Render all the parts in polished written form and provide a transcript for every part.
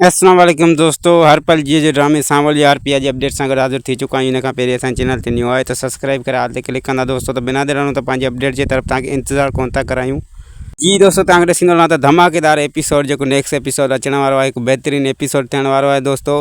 اسلام عليڪم دوستو هر پل جي جي ڊرامي سانول يار پيا جي اپڊيٽ سان گڏ حاضر ٿي چڪا آهيون ان کان پهرين اسان چينل تي نيو آهي ته سبسڪرائب ڪري آل تي ڪلڪ ڪندا دوستو ته بنا دير ته پنهنجي اپڊيٽ جي طرف تان کي انتظار ڪون ٿا ڪرايون. جي دوستو تان کي ڏسيندو هلان ته ڌماڪيدار ايپيسوڊ جيڪو نيڪسٽ ايپيسوڊ اچڻ وارو آهي هڪ بهترين ايپيسوڊ ٿيڻ وارو آهي دوستو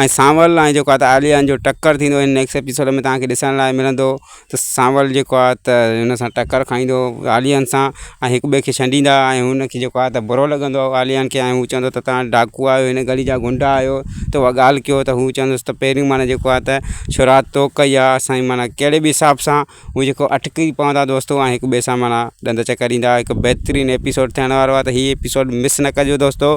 ۽ سانول ۽ جيڪو آهي ته عاليان جو ٽڪر ٿيندو هن نيڪسٽ ايپيسوڊ ۾ تان کي ڏسڻ لاء ملندو ته سانول جيڪو آهي ته هن سان ٽڪر کائيندو عاليان سان ۽ هڪ ٻئي کي ڇنڊيندا ۽ هن کي جيڪو آهي ته برو لڳندو آهي عاليان کي ۽ هو چوندو ته توهان ڊاڪو آهيو هن گلي جا غنڊا آهيو ته اها ڳالهه ڪيو ته هو چوندس ته پهريون معنيٰ جيڪو آهي ته شروعات تو ڪئي آهي اسان جي معنيٰ ڪهڙي به حساب سان هو جيڪو اٽڪي پوندا دوستو ۽ هڪ ٻئي سان معنيٰ ڏند چڪر ڏيندا هڪ بهترين ايپيسوڊ ٿيڻ وارو آهي ته هي ايپيسوڊ مس نه ڪجو دوستو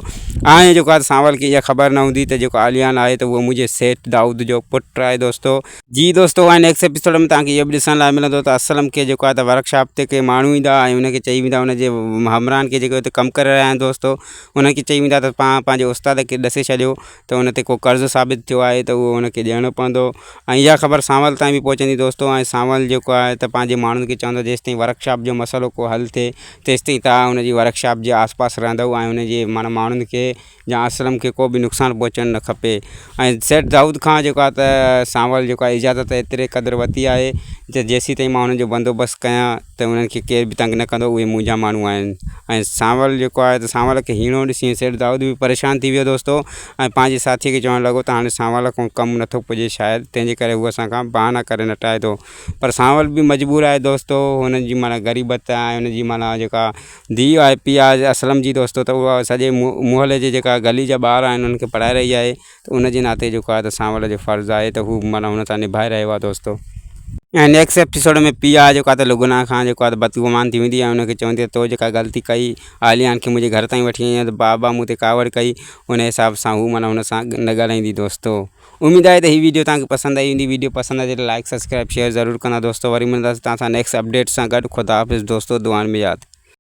۽ جيڪو آهي سانول کي اها خبر نه هوندي ته جيڪو عاليان آهي ته اهو منهنجي سيٺ دائود جو پٽ آهي دوستو جي دوستو هن نيڪسٽ ايپيسوڊ ۾ توهان کي اهو به ڏسڻ لاء ملندو ته اسلم کي جيڪو آهي ته ورڪشاپ تي ڪي ماڻهو ايندا ۽ ان کي چئي ويندا ان جي همراهن کي جيڪي اتي ڪم ڪري رهيا آهن دوستو ان کي چئي ويندا ته پاڻ پنهنجي استاد کي ڏسي ڇڏيو ته ان تي ڪو قرض ثابت ٿيو آهي ته اهو ان کي ڏيڻو پوندو ۽ اها خبر سانول تائين به پهچندي دوستو ۽ سانول جيڪو آهي ته پنهنجي ماڻهن کي چوندو جيستائين ورڪشاپ جو مسئلو ڪو حل ٿئي تيستائين توهان ان جي ورڪشاپ جي آس پاس رهندو ۽ ان جي معنيٰ ماڻهن کي يا اسلم کي ڪو به نقصان پهچڻ نه کپي ۽ سيٺ دائود کان جيڪو آهي ته سانول جيڪو آهي اجازت ايتري قدر ورتي آهي ته جيسين تائين مان انهن جو بندوبست ڪيان ته انهن کي ڪير به تنگ نه ڪندو اهي منهنجا ماڻهو آهن ۽ سانول جيڪو آهي ته سانول کي هيڻو ڏسي سيٺ دائود به پريشان ٿي ويو دوستو ۽ پنهنجي ساٿي کي چوڻ لڳو ته هاڻي سانول کان ڪم نٿو پڄي شايد تنهن جي ڪري هو اسان کان بهانا ڪري نٽائي ٿو پر سانول به مجبور آهي دوستو هن جي معنيٰ غريبت ۽ هن جي معنيٰ جيڪا ڌيء آهي پيء آهي اسلم جي دوستو ته اها سڄي محلي جي جيڪا گلي جا ٻار آهن انهن کي پڙهائي رهي آهي ته ان جي ناتي جيڪو آهي ته سانول جو فرض آهي ته هو معنيٰ هن سان نڀائي رهيو آهي دوستو. ۽ نيڪسٽ ايپيسوڊ ۾ پيء آهي جيڪو آهي ته لبنيٰ کان جيڪو آهي ته بدگمان ٿي ويندي ۽ ان کي چوندي آهي تو جيڪا غلطي ڪئي عاليان کي منهنجي گهر تائين وٺي آئين ته بابا مون تي ڪاوڙ ڪئي ان حساب سان هو معنيٰ هن سان نه ڳالهائيندي دوستو. اميد آهي ته هي ويڊيو توهان کي پسند آئي هوندي ويڊيو پسند اچي ته لائڪ سبسڪرائب شيئر ضرور ڪندا دوستو وري ملنداسين توهان سان نيڪسٽ اپڊيٽ سان گڏ خدا حافظ دوستو دعائن ۾ ياد.